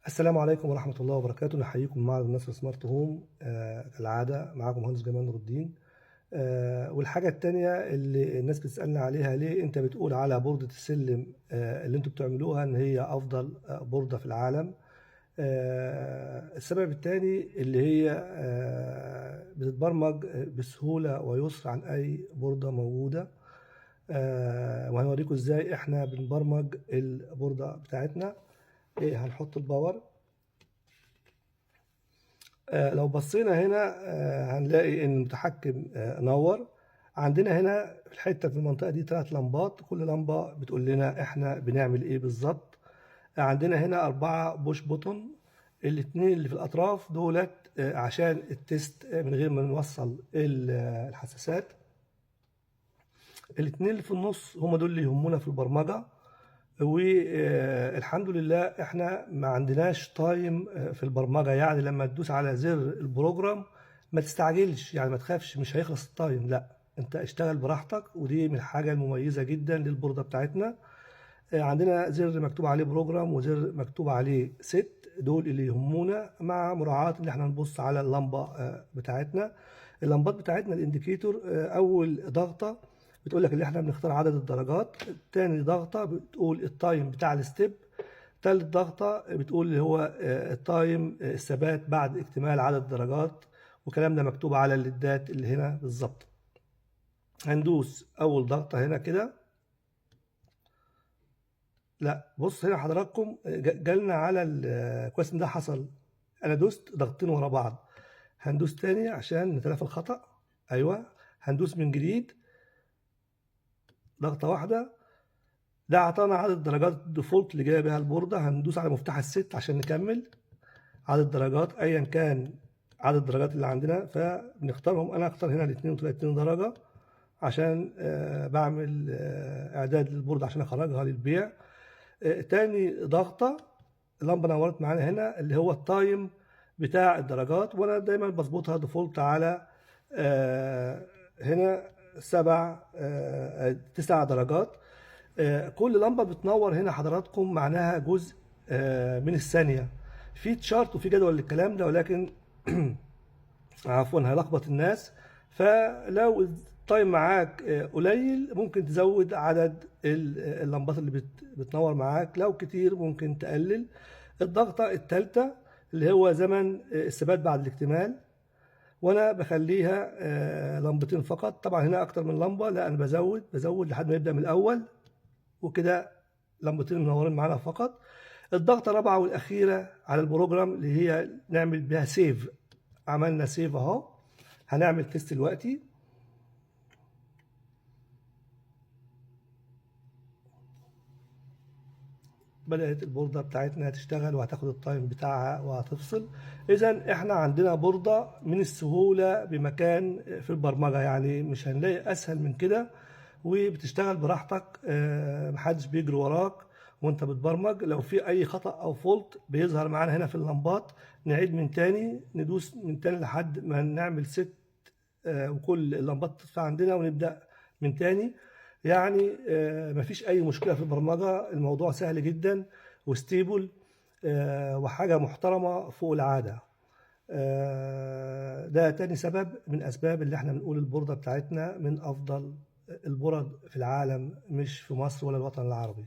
السلام عليكم ورحمة الله وبركاته. نحييكم مع النصر Smart Home. كالعادة معاكم مهندس جمال نور الدين. والحاجة التانية اللي الناس بتسألنا عليها، ليه انت بتقول على بوردة السلم اللي انتوا بتعملوها ان هي افضل بوردة في العالم؟ السبب التاني اللي هي بتتبرمج بسهولة ويسر عن اي بوردة موجودة. وهنوريكم ازاي احنا بنبرمج البوردة بتاعتنا. هنحط ال power. لو بصينا هنا هنلاقي ان المتحكم نور. عندنا هنا في الحتة في المنطقة دي 3 لمبات، كل لمبة بتقول لنا احنا بنعمل ايه بالظبط. عندنا هنا 4 push button، الاتنين اللي في الاطراف دولت عشان ال test من غير ما نوصل الحساسات. الاتنين اللي في النص هم دول اللي يهمونا في البرمجة. والحمد لله احنا ما عندناش time في البرمجة، يعني لما تدوس على زر ال program ما تستعجلش، يعني ما تخافش مش هيخلص ال time، لا انت اشتغل براحتك. ودي من الحاجة المميزة جدا للبوردة بتاعتنا. عندنا زر مكتوب عليه program وزر مكتوب عليه set، دول اللي يهمونا، مع مراعاة ان احنا نبص على اللمبة بتاعتنا. اللمبات بتاعتنا ال indicator، اول ضغطة بتقول لك ان احنا بنختار عدد الدرجات، تاني ضغطة بتقول ال time بتاع ال step، تالت ضغطة بتقول اللي هو ال time، الثبات بعد اكتمال عدد الدرجات، والكلام ده مكتوب على الليدات اللي هنا بالظبط. هندوس اول ضغطة هنا كده، لا بص هنا حضراتكم، جالنا على كويس ان ده حصل، انا دوست ضغطتين ورا بعض. هندوس تاني عشان نتلافى الخطأ. ايوه هندوس من جديد ضغطة واحدة، ده اعطانا عدد درجات ال default اللي جاية بيها البوردة. هندوس على مفتاح ال set عشان نكمل عدد درجات ايا كان عدد الدرجات اللي عندنا، فبنختارهم. انا اختار هنا ال 32 درجة عشان بعمل اعداد للبوردة عشان اخرجها للبيع. تاني ضغطة اللمبة نورت معانا هنا اللي هو ال time بتاع الدرجات، وانا دايما بظبطها default على هنا 9 درجات. كل لمبة بتنور هنا حضراتكم معناها جزء من الثانية. في chart وفي جدول للكلام ده، ولكن عفوا هيلخبط الناس. فلو ال time معاك قليل ممكن تزود عدد اللمبات اللي بتنور معاك، لو كتير ممكن تقلل. الضغطة الثالثة اللي هو زمن الثبات بعد الاكتمال، وانا بخليها لمبتين فقط. طبعا هنا اكتر من لمبة، لا انا بزود لحد ما يبدأ من الاول، وكده لمبتين منورين معانا فقط. الضغطة الرابعة والأخيرة على ال program اللي هي نعمل بيها save. عملنا save اهو، هنعمل test دلوقتي. بدأت البوردة بتاعتنا تشتغل وهتاخد ال time بتاعها وهتفصل. إذن احنا عندنا بوردة من السهولة بمكان في البرمجة، يعني مش هنلاقي أسهل من كده، وبتشتغل براحتك، محدش بيجري وراك وانت بتبرمج. لو في اي خطأ او fault بيظهر معانا هنا في اللمبات، نعيد من تاني، ندوس من تاني لحد ما نعمل set، وكل اللمبات تطفى عندنا ونبدأ من تاني. مفيش اي مشكلة في البرمجة، الموضوع سهل جدا و stable، وحاجة محترمة فوق العادة. ده تاني سبب من اسباب اللي احنا بنقول البوردة بتاعتنا من افضل البورد في العالم، مش في مصر ولا الوطن العربي.